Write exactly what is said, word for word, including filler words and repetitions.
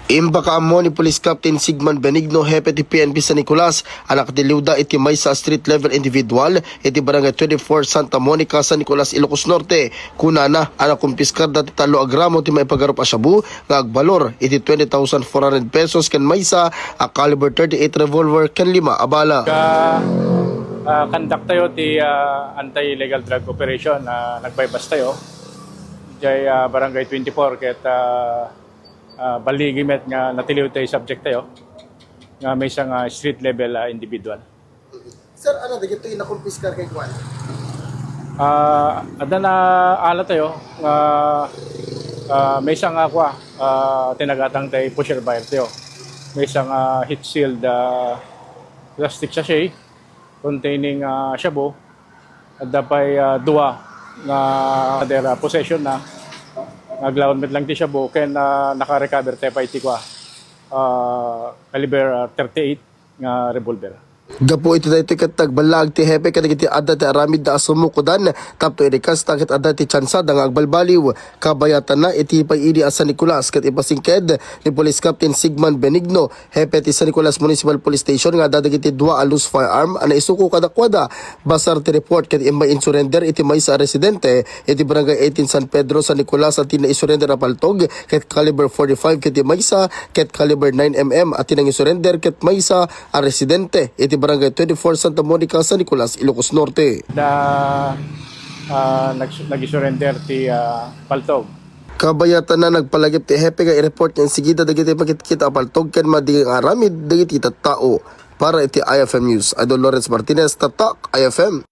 Impakaammo ni Police Captain Sigman Benigno, hepe ti P N P San Nicolas, a nakatiliwda iti maysa a street level individual iti Barangay twenty-four Santa Monica, San Nicolas, Ilocos Norte. Kunana a nakumpiskarda ti tallo a gramo ti maipagarup a shabu nga agbalor iti twenty thousand four hundred pesos ken maysa a caliber thirty-eight revolver ken lima a bala. Ka, ah, conduct tayo ti, ah, anti-illegal drug operation na nagbaybas tayo. Jay, ah, Barangay twenty-four ket, ah, ah, balligi met nga natiliw tayo subject tayo nga maysa nga street level, ah, individual. Sir, ano, dagitoy nakumpiskar kay kuan? Ah, adda na ala tayo nga, ah, maysa nga kua, ah, tinagatang tayo pusher buyer tayo. Maysa nga heat sealed, ah, plastic sachet containing, ah, shabu. Adda pay, ah, dua nga their, ah, possession na. Naglaon met lang ti shabu ken, ah, naka-recover tayo pay ti kua, ah, caliber, ah, thirty-eight nga revolver. Gapu iti daytoy ket nagballaag ti hepe kadagiti adda ti aramidda a sumukodan tapno idi kasta ket adda ti tiansada nga agbalbaliw. Kabayatanna iti pay idi a San Nicolas ket ipasingked ni Police Captain Sigman Benigno, hepe ti San Nicolas Municipal Police Station, nga adda dagiti dua a loose firearm a naisuko kadakuada. Basar ti report ket immay insurrender iti maysa a residente iti Barangay eighteen San Pedro, San Nicolas, a ti naisurrender a paltog ket caliber forty-five ket maysa ket caliber nine M M a ti nangisurrender ket maysa a residente iti Barangay twenty-four Santa Monica, San Nicolas, Ilocos Norte. Da, ah, nag-, nag-surrender ti, ah, paltog. Kabayatanna nagpalagip ti hepe nga i-report nga insigida dagiti makitkita a paltog ken madi nga aramid dagiti tattao. Para iti I F M News, Idol Lawrence Martinez, Tatak I F M.